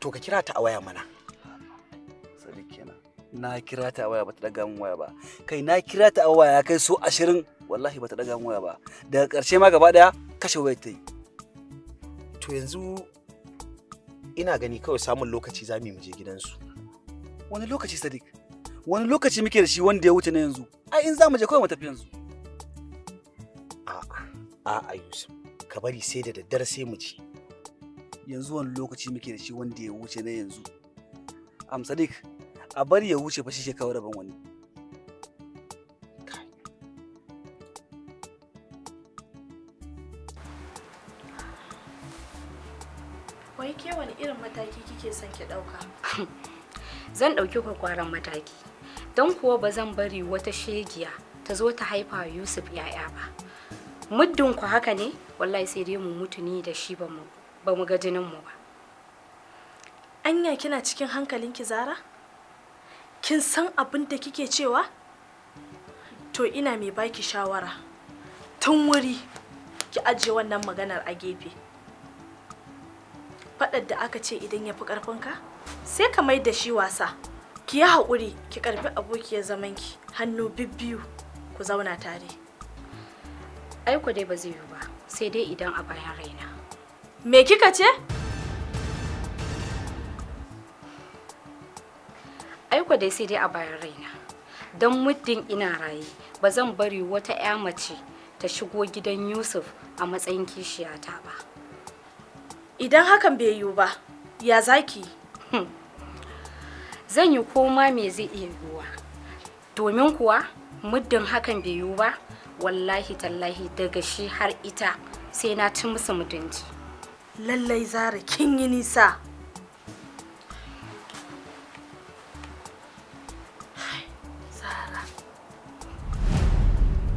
To ka kira ta a waya mana. Sadiq kenan. Na kira ta a waya bata daga min waya ba. Kai, na kira ta a waya ya kai so 20, wallahi bata daga min waya ba. Daga ƙarshe ma gaba ɗaya kashe wayar ta yi. To yanzu ina gani kawai samun lokaci za mu je gidansu. Wani lokaci, Sadiq? Wani lokaci muke da shi wanda ya wuce na yanzu? Ai in za mu je, kawai mu tafi yanzu. A'a, a'a Yusuf, ka bari sai da daddare sai mu je. Yanzu wani lokaci muke da shi wanda ya wuce na yanzu? Am Sadiq, a bari ya wuce fa shi ke kawo rabon wani. Kai. Wai ke wani irin mataki kike son ki ɗauka? Zan ɗauki kwakwaran mataki, don kuwa ba zan bari wata shegiya ta zo ta haifa wa Yusuf 'ya'ya ba. Muddin ku haka ne, wallahi sai dai mu mutu ni da shi ba mu ga jinin mu ba. Anya kina cikin hankalinki, Zara? Kin san abin da kike cewa? To ina mai baki shawara. Tun wuri ki ajiye wannan maganar a gefe. Faɗar da aka ce idan ya fi ƙarfinka, sai ka mai da shi wasa. Ki yi haƙuri ki karɓi abokiyar zamanki hannu bibbiyu, ku zauna tare. Ai ku dai ba zai yiwu ba, sai dai idan a bayan raina. Me kika ce? Ai ku dai sai dai a bayan raina. Don muddin ina raye, ba zan bari wata 'ya mace ta shigo gidan Yusuf a matsayin kishiyata ba. Idan hakan bai yiwu ba, ya zaki? Zan yi koma me zai iya yiwuwa, domin kuwa muddin hakan bai yiwu ba, wallahi tallahi daga shi har ita sai na ci musu mutunci. Lallai Zara, kin yi nisa.